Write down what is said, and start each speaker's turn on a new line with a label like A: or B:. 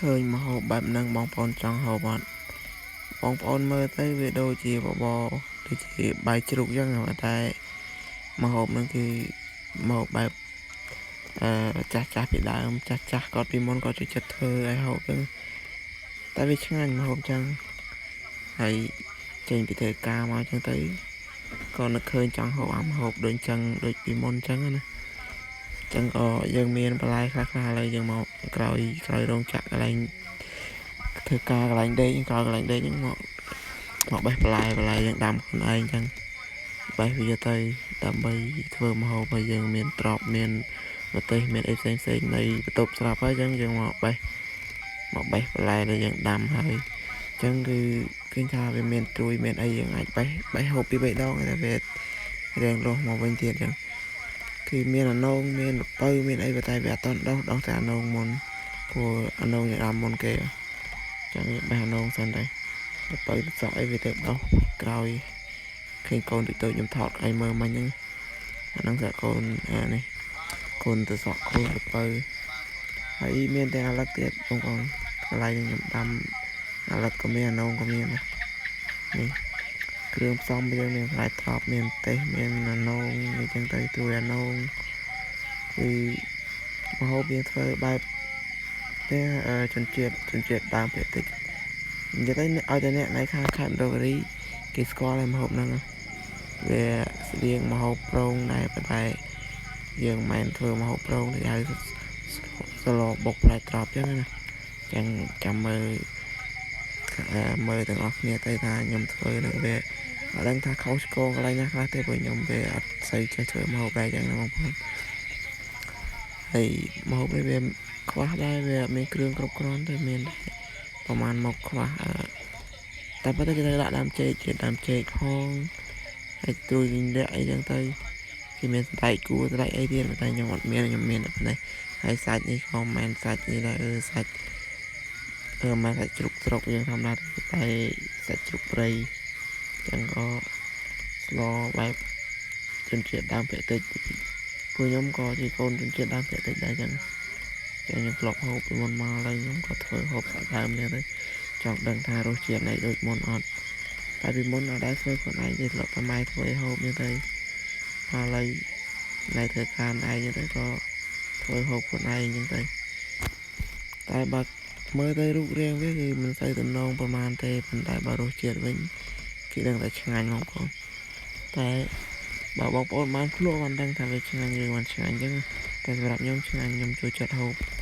A: ឃើញម្ហូបបែបហ្នឹងបងប្អូនចង់ហូបអត់បងប្អូនមើលទៅវាដូចជាបបរដូចជាបាយជ្រូកចឹងតែម្ហូបហ្នឹងគឺម្ហូបបែបអឺចាស់ចាស់ពីដើមចាស់ចាស់គាត់ពីមុនគាត់ចូលចិត្តធ្វើឲ្យហូបចឹងតែវាឆ្ងាញ់ម្ហូបចឹងហើយចេញពីធ្វើការមកចឹងទៅក៏នឹកឃើញចង់ហូបអាម្ហូបដូចចឹងដូចពីមុនចឹងណាចឹងក៏យើងមានបន្លែខ្លះខ្លះឥឡូវយើងមកក្រោយក្រោយរោងចក្រកន្លែងធ្វើការកន្លែងដេកក្រោយកន្លែងដេកហ្នឹងមកមកបេះបន្លែបន្លែយើងដាំខ្លួនឯងចឹងបេះវាទៅដើម្បីធ្វើម្ហូបឲ្យយើងមានត្រប់មានម្ទេសមានអីផ្សេងផ្សេងនៅបន្ទប់ស្រាប់ហើយចឹងយើងមកបេះមកបេះបន្លែដែលយើងដាំហើយចឹងគឺឃើញថាវាមានត្រួយមានអីយើងអាចបេះបេះហូបពី3ដងតែវារៀងលាស់មកវិញទៀតចឹងគឺមានអានងមានល្ពៅមានអីប៉ុន្តែវាអត់តដោះដោះតែអានងមុនព្រោះអានងយើងដាំមុនគេចឹងយើងបេះអានងសិនទៅល្ពៅសក់អីវាទៅដោះក្រោយឃើញកូនតូចៗខ្ញុំថតឲ្យមើលមិញហ្នឹងអាហ្នឹងសាកូនអានេះកូនទៅសក់កូនល្ពៅហើយមានតែអាឡឹកទៀតបងប្អូនកន្លែងខ្ញុំដាំអាឡឹកក៏មានអានងក៏មានដែរនេះគ្រឿងផ្សំយើងមានផ្លែត្រប់មានម្ទេសមានអានងអីចឹងទៅត្រួយអានងគឺម្ហូបយើងធ្វើបែបនេះជនជាតិជនជាតិដើមភាគតិចនិយាយទៅឲ្យតែអ្នកនៅខាងខេត្តមណ្ឌលគិរីគេស្គាល់ហើយម្ហូបហ្នឹងវាស្តៀងម្ហូបប្រងដែរប៉ុន្តែយើងមិនមែនធ្វើម្ហូបប្រងទេហៅសឡបុកផ្លែត្រប់ចឹងណាចឹងចាំមើលមើលទាំងអស់គ្នាទៅថាខ្ញុំធ្វើនឹងវាអត់ដឹងថាខុសឆ្គងកន្លែងណាខ្លះទេព្រោះខ្ញុំវាអត់សូវចេះធ្វើម្ហូបដែរចឹងណាបងប្អូនហើយម្ហូបនេះវាខ្វះដែរវាអត់មានគ្រឿងគ្រប់គ្រាន់ទេមានប្រហែលមកខ្វះតែប៉ុន្តែគេត្រូវដាក់ដើមចេកជាដើមចេកផងហើយត្រួយលលាក់អីចឹងទៅគេមានសណ្តែកគួរសណ្តែកអីទៀតតែខ្ញុំអត់មានខ្ញុំមានតែប៉ុណ្ណេះហើយសាច់នេះក៏មិនមែនសាច់នេះដែរអឺសាច់អឺមិនសាច់ជ្រូកស្រុកយើងធម្មតាតែសាច់ជ្រូកព្រៃចឹងក៏ស្លបែបជនជាតិដើមភាគតិចពួកខ្ញុំក៏ជាកូនជនជាតិដើមភាគតិចដែរចឹងចឹងខ្ញុំធ្លាប់ហូបពីមុនមកហើយខ្ញុំក៏ធ្វើហូបសាច់ដើមនេះទៅចង់ដឹងថារសជាតិនៃដូចមុនអត់តែពីមុនអត់ដែលធ្វើខ្លួនឯងទេធ្លាប់តែម៉ែធ្វើឲ្យហូបនេះទៅឥឡូវណៃធ្វើការឯងទៅក៏ធ្វើហូបខ្លួនឯងចឹងទៅតែបើមើលទៅរូបរាងវាគឺមិនសូវទំនងប្រហែលទេប៉ុន្តែបើរសជាតិវិញគេដឹងតែឆ្ងាញ់បងប្អូនតែបើបងប្អូនបានភ្លក់បានដឹងថាវាឆ្ងាញ់ឬមិនឆ្ងាញ់ចឹងតែសម្រាប់ខ្ញុំឆ្ងាញ់ខ្ញុំចូលចិត្តហូប។